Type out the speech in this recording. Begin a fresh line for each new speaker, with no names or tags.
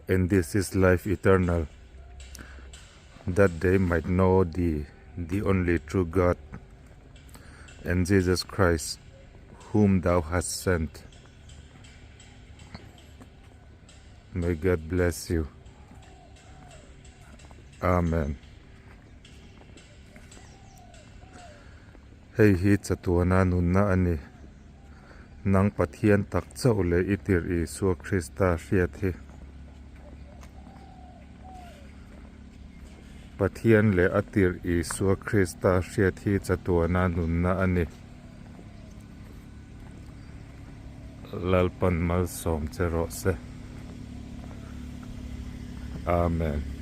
And this is life eternal, that they might know thee, the only true God, and Jesus Christ, whom thou hast sent. May God bless you. Amen. Hei hi chatuana nunna a ni. Nang Pathian tak chauh leh i tirh Isua Krista hriat hi. Pathian leh a tirh Isua Krista hriat hi chatuana nunna a ni. Lalpan malsawm che rawh se. Amen.